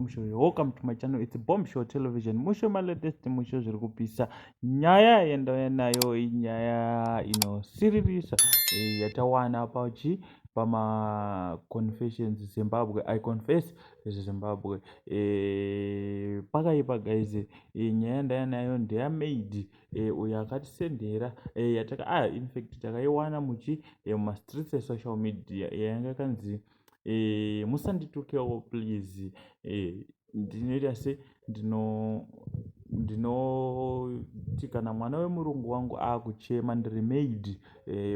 Bomb Show. Welcome to my channel, it's Bomb Show Television. Musho malatest, musho zviri kupisa. Nyaya yandauya nayo inyaya inosiririsa yatawana pachi pamaconfessions Zimbabwe, I confess Zimbabwe. Pakaipa guys. Nyaya yandauya nayo ndeyamaid uyo akatisendera yataka, infact takaiwana muchi mumastreets esocial media. Yanga yakanzi, "Musanditukewo please, ndinoita se ndinoti kana mwana wemurungu wangu akuchema, ndiri maid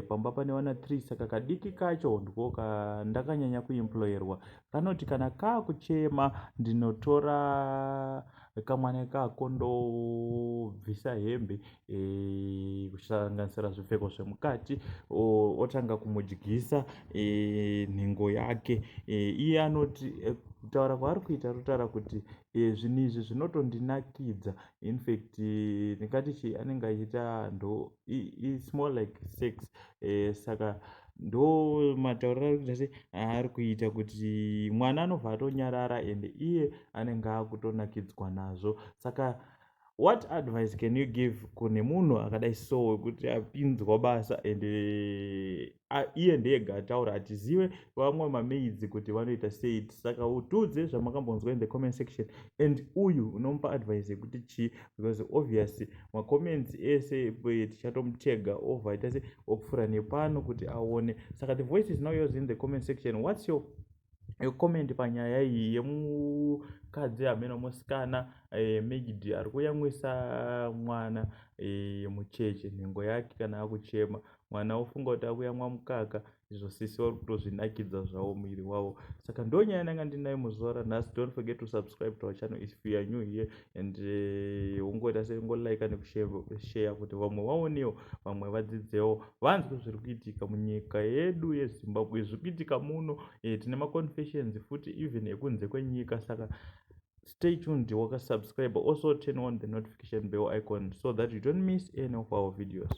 pamba pane vana 3, saka kadiki kacho ndiko ndakanyanya kuemployerwa. Kanoti kana kaakuchema, ndinotora kamwana kako, ndobvisa hembe, kusanganisira zvipfeko zvemukati, otanga kumudyisa nhengo yake." Iye anoti kutaura kwaari kuita, rotaura kuti zvinhu izvi zvinotondinakidza. Infact ndingati chi anenge achiita ndo it's more like sex. Saka ndo matauriro ari kuita, se ari kuita kuti mwana anobva atonyarara and iye anenge akutonakidzwa nazvo. Saka what advice can you give kune munhu akadai so, wekuti apinzwa basa and iye ndega ataura, hatizive vamwe mamaids kuti vanoita sei? Saka utiudze zvamakambonzwa in the comment section, and uyu unomupa advice yekuti chii? Because obviously macomments ese tichatomutega over ita se opfuura nepano kuti aone. Saka the voice is now yours in the comment section. What's your comment panyaya iyi yemukadzi, hameno musikana, maid ari kuyamwisa mwana mucheche nhengo yake kana akuchema? Mwana ofunga kuti akuyamwa mukaka, izvo sisi vari kutozvinakidza zvavo muviri wavo. Saka ndo nyaya ndanga ndinayo muzuva ranhasi. Don't forget to subscribe to our channel if you are new here, and ungoita seungolike nekushare kuti vamwe vaonewo, vamwe vadzidzewo, vanzwe zviri kuitika munyika yedu yeZimbabwe, zviri kuitika muno. Tine maconfessions futi even ekunze kwenyika, saka stay tuned wakasubscribe. Also turn on the notification bell icon so that you don't miss any of our videos.